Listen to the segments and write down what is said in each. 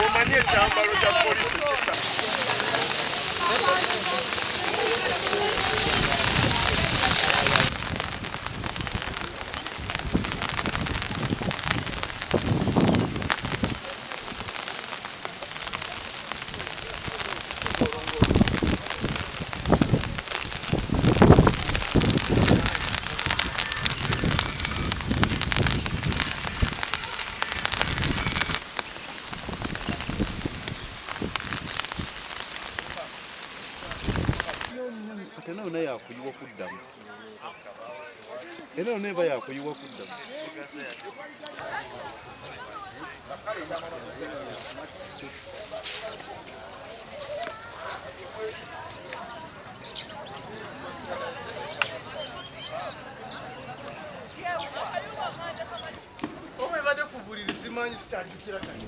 Omanyi ekyambalo kya poliisi kisa. Kati nayo naye yakuyiwa kuddamu, era nayo eba yakuyiwa kuddamu. Omwebadde ku buliri simanyi sikyajjukira kati.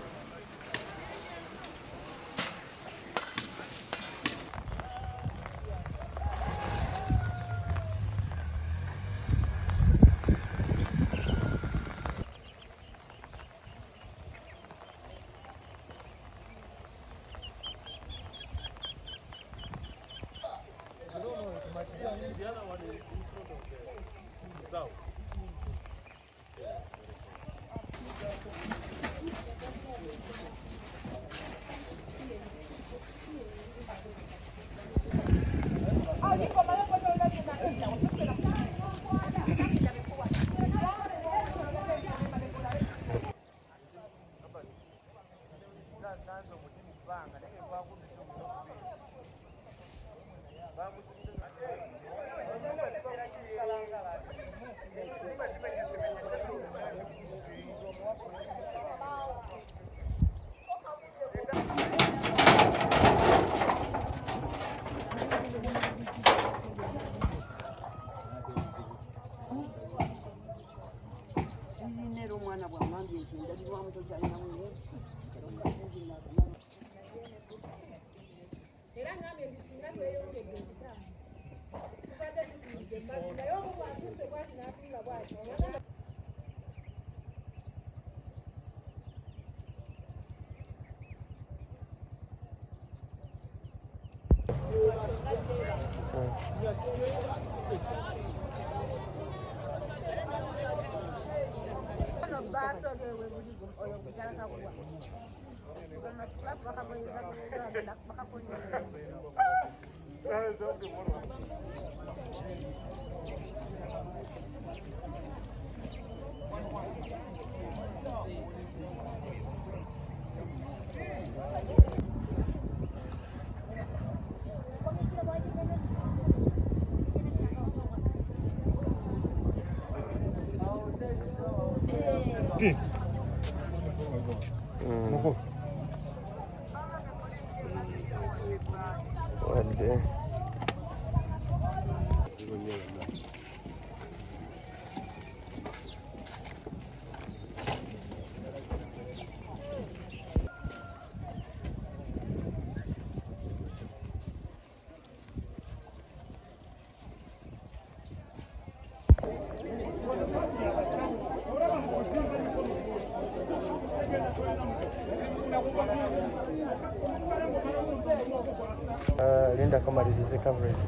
Linda kamalirize coverage.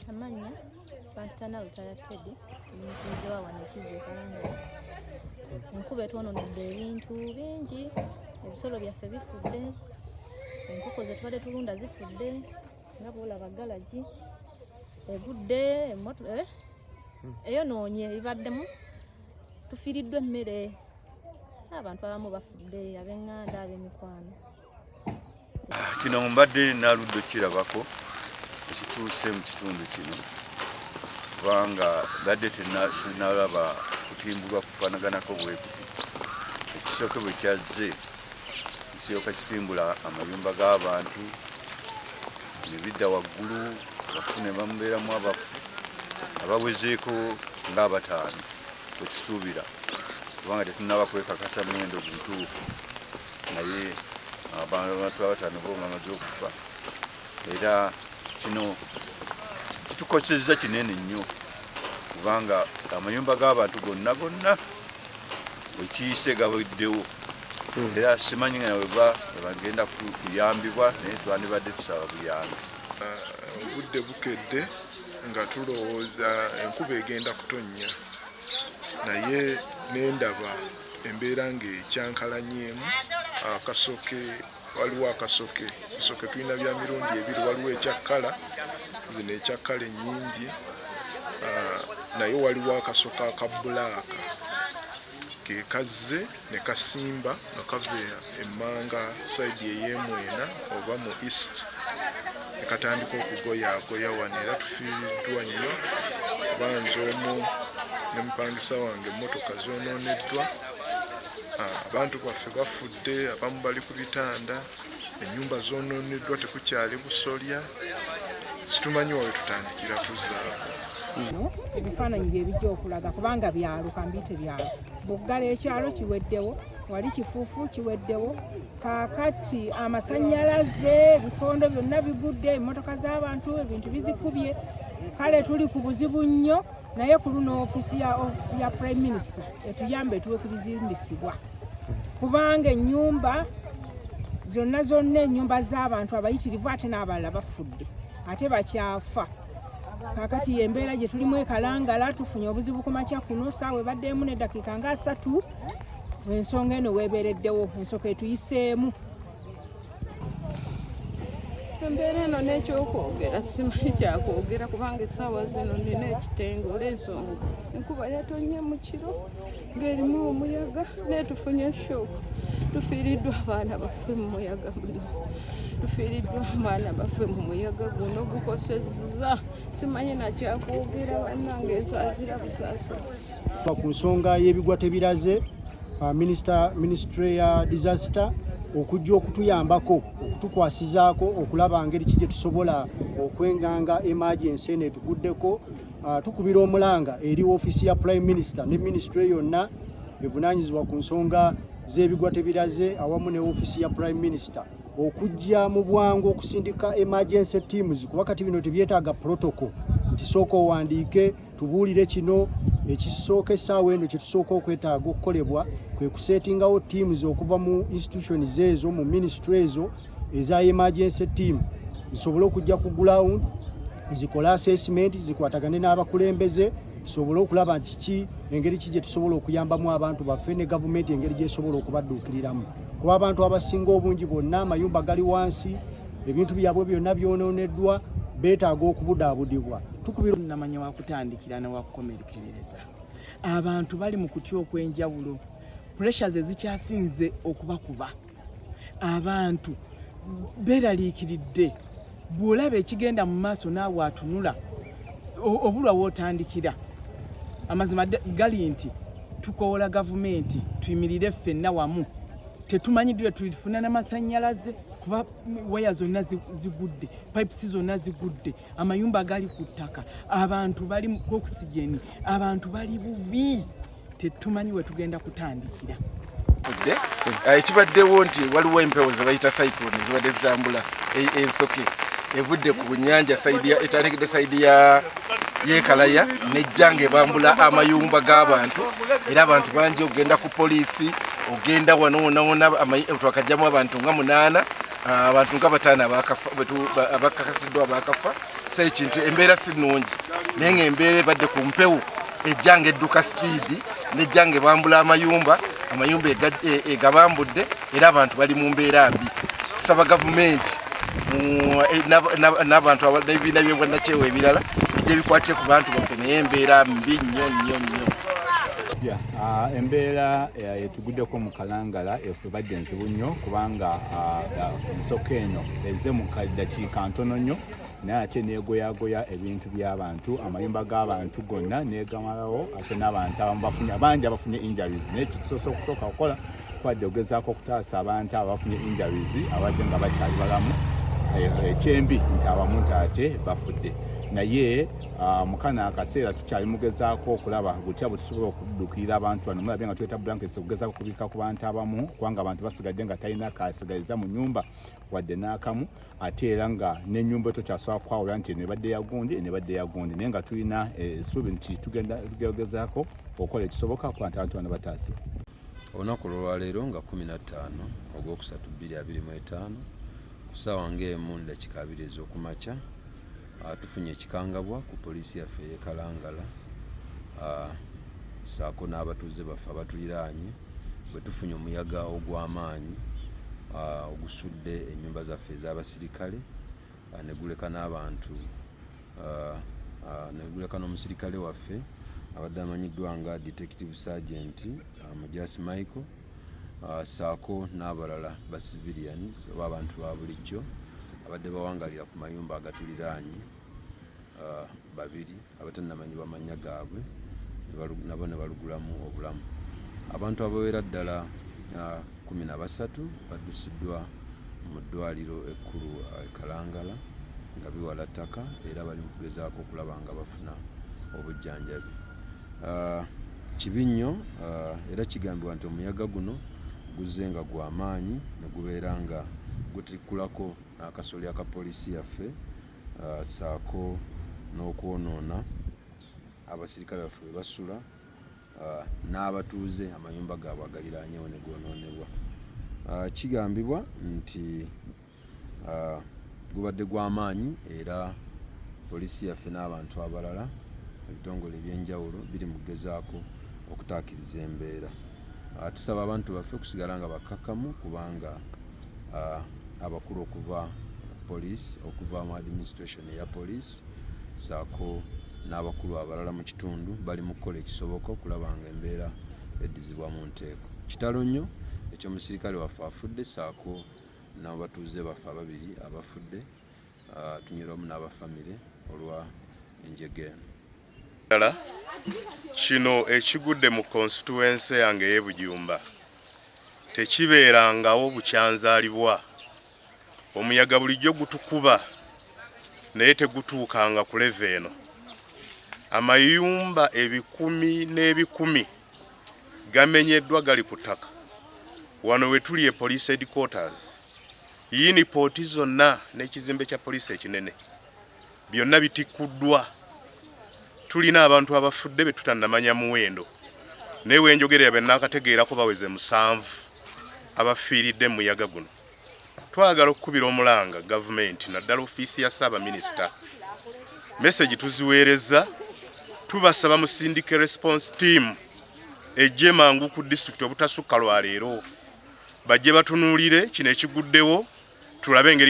Amannya bampita Lutala Teddy, omutuuze wa wano e Kizzi e Kalangala. Enkuba etwonoonedde ebintu bingi, ebisolo byaffe bifudde, enkoko ze tubadde tulunda zifudde, nga bw'olaba galagi egudde, eyonoonye ebibaddemu, tufiiriddwa emmere, abantu abamu bafudde, ab'eŋŋanda, ab'emikwano. Kino mbadde naludde okukirabako ekituuse mu kitundu kino, kubanga mbadde sinalaba kutimbulwa kufaanaganako bwe kuti. Ekisooke bwe kyazze kisooka kitimbula amayumba g'abantu ne bidda waggulu, abafu ne bamubeeramu abafu. Abawezeeko ng'abataano bwe tusuubira, kubanga tetunnaba kwekakasa muwendo gutuufu, naye abantu abataano bo bamaze okufa. Era kino kitukosezza kinene nnyo, kubanga amayumba g'abantu gonna gonna ekiyise gaweddewo. Era simanyi nga weba bagenda kuyambibwa, naye twandibadde tusaba buyambi. Obudde bukedde nga tulowooza enkuba egenda kutonnya, naye nendaba embeera ng'ekyankalanyeemu. Akasoke, waliwo akasoke, kasoke tulina bya mirundi ebiri. Waliwo ekya kkala zino, ekya kkala ennyingi, naye waliwo akasoke aka black ke kazze ne kasimba nga kava emmanga side ey'emwena oba mu east, ne katandika okugoyaagoya wano. Era tufiiriddwa nnyo, kuba nze omu ne mupangisa wange emmotoka zoonooneddwa. Abantu baffe bafudde, abamu bali ku bitanda, ennyumba zoonooneddwa, tekukyali busolya, situmanyi wawe tutandikira kuzaako. Ebifaananyi bye bijja okulaga, kubanga byalo kambiite byalo buggala, ekyalo kiweddewo, wali kifuufu kiweddewo. Kaakati amasannyalaze, ebikondo byonna bigudde, emmotoka z'abantu ebintu bizikubye. Kale tuli ku buzibu nnyo, naye ku luno ofiisi ya Prime Minister etuyambe, etuwe ku bizimbisibwa, kubanga ennyumba zonna zonna, ennyumba z'abantu abayitirivu, ate n'abalala bafudde, ate bakyafa. Kaakati yembeera gye tulimu e Kalangala. Tufunye obuzibu ku makya kuno, saawa ebaddemu n'eddakiika nga 30, ensonga eno weebeereddewo, ensonga etuyiseemu. Embeera eno n'ekyokwogera simanyi kyakwogera, kubanga essaawa zino nina ekitenge olw'ensonga enkuba yatonye mu kiro ng'erimu omuyaga, naye tufunye shock. Tufiiriddwa abaana baffe mu muyaga muno, tufiiriddwa abaana baffe mu muyaga guno gukosezza. Simanyi nakyakwogera, bannange, ensaasira busaasizi. Ku nsonga y'ebigwa tebiraze, ministry ya disaster okujja okutuyambako, okutukwasizaako okulaba ngeri ki gye tusobola okwenganga emergency eno etuguddeko. Tukubira omulanga eri ofiisi ya Prime Minister ne ministry yonna evunaanyizibwa ku nsonga z'ebigwa tebiraze, awamu ne ofiisi ya Prime Minister, okujja mu bwangu okusindika emergency teams, kuba kati bino tebyetaaga protocol nti sooka owandiike tubuulire. Kino ekisooka essaawa eno kyetusooka okwetaaga okukolebwa kwe kusetingawo teams okuva mu institutions ezo, mu ministry ezo eza emergency team, zisobole okujja ku ground, zikole assessment, zikwatagane n'abakulembeze, tusobole okulaba nti ki engeri ki gye tusobola okuyambamu abantu baffe ne gavumenti engeri gyesobola okubadduukiriramu, kuba abantu abasinga obungi bonna amayumba gali wansi, ebintu byabwe byonna byonooneddwa, beetaaga okubudaabudibwa. Tukubira Namanya wakutandikira newakukomerekerereza. Abantu bali mu kutya okw'enjawulo, pressures ezikyasinze okubakuba. Abantu beeraliikiridde. Bw'olaba ekigenda mu maaso naawe atunula obulwa wootandikira. Amazima gali nti tukoola gavumenti tuyimirire ffenna wamu. Tetumanyiddwe tulifuna n'amasannyalaze, kuba waya zonna zigudde, pipes zonna zigudde, amayumba gali ku ttaka, abantu bali ku oxygen, abantu bali bubi, tetumanyi we tugenda kutandikira. Fudde. Ekibaddewo nti waliwo empewo ze bayita cyclone zibadde zitambula, ensoke evudde ku nyanja side ya, etandikidde side ya yekalaya, nejja ng'ebambula amayumba g'abantu. Era abantu bangi, ogenda ku poliisi, ogenda wano wona wona, twakajjamu abantu nga munaana, abantu nga bataano abakakasiddwa abakafa. So ekintu, embeera si nnungi, naye ng'embeera ebadde ku mpewo ejja ng'edduka sipiidi, nejja ng'ebambula amayumba, amayumba egabambudde, era abantu bali mu mbeera mbi. Tusaba gavumenti n'abantu n'ebibiina by'obwannakyewa ebirala ejja ebikwatire ku bantu baffe, naye embeera mbi nnyo nnyo nnyo. Embeera etuguddeko mu Kalangala efe badde nzibu nnyo, kubanga ensoko eno eze mu dakiika ntono nnyo, naye ate negoyagoya ebintu by'abantu, amayumba g'abantu gonna negamalawo, ate n'abantu abamu bafunye, bangi abafunye injuries. Naye kitusoose okusooka kukola kwadde ogezaako okutaasa abantu abo abafunye injuries abadde nga bakyali balamu. Ekyembi nti abamu nti ate bafudde. Naye mu kano akaseera tukyali mugezaako okulaba butya bwe tusobola okuddukirira abantu bano. Mulabye nga tuleeta blankets okugezaako okubikka ku bantu abamu, kubanga abantu basigadde nga talina kasigaliza mu nyumba wadde n'akamu, ate era nga n'ennyumba tokyasobola kwawula nti eno ebadde ya gundi, eno ebadde ya gundi. Naye nga tulina essuubi nti tugenda tugezaako okukola ekisoboka kuba nti abantu bano bataasibwa. Olunaku olwaleero nga 15 Ogwokusatu 2025 ku ssaawa ng'emu neddakiika 20 ez'okumakya, tufunye ekikangabwa ku poliisi yaffe ey'e Kalangala ssaako n'abatuuze baffe abatuliraanye, bwe tufunye omuyaga ogw'amaanyi ogusudde ennyumba zaffe ez'abasirikale ne guleka n'abantu, ne guleka n'omusirikale waffe abadde amanyiddwa nga Detective Sergeant Mujasi Michael, ssaako n'abalala ba civilians oba abantu ba bulijjo abadde bawangalira ku mayumba agatuliraanye babiri abatannamanyibwa mannya gaabwe, nabo ne balugulamu obulamu. Abantu abawera ddala 13 baddusiddwa mu ddwaliro ekkulu e Kalangala nga biwala ttaka, era bali mu kugezaako okulaba nga bafuna obujjanjabi. Kibi nnyo, era kigambibwa nti omuyaga guno guzze nga gwa maanyi ne gubeera nga gutikkulako n'akasolya ka poliisi yaffe, ssaako n'okwonoona abasirikale baffe we basula n'abatuuze amayumba gaabwe agaliraanyewo ne goonoonebwa. Kigambibwa nti gubadde gwa maanyi, era poliisi yaffe n'abantu abalala, ebitongole ebyenjawulo biri mu kugezaako okutaakiriza embeera. Tusaba abantu baffe okusigala nga bakkakkamu, kubanga abakulu okuva ku poliisi, okuva mu administration eya poliisi ssaako n'abakulu abalala mu kitundu bali mu kukola ekisoboka okulaba nga embeera eddizibwa mu nteeko. Kitalo nnyo eky'omusirikale waffe afudde ssaako n'abatuuze baffe ababiri abafudde. Tunywerwamu n'abafamire olwa enjega eno. Ddala kino ekigudde mu constituency yange ey'e Bujumba tekibeerangawo bukyanzaalibwa. Omuyaga bulijjo gutukuba naye tegutuukanga ku level eno. Amayumba ebikumi n'ebikumi gamenyeddwa, gali ku ttaka. Wano we tuli e police headquarters, yinipooti zonna n'ekizimbe kya poliisi ekinene byonna bitikkuddwa. Tulina abantu abafudde be tutannamanya muwendo, naye wenjogerera be naakategeerako baweze 7 abafiiridde mu muyaga guno. Twagala okukubira omulanga gavumenti, naddala ofiisi ya ssaabaminisita. Message tuziweereza, tubasaba musindike response team ejje mangu ku disitulikiti obutasukka lwaleero, bajje batunuulire kino ekiguddewo, tulabe engeri.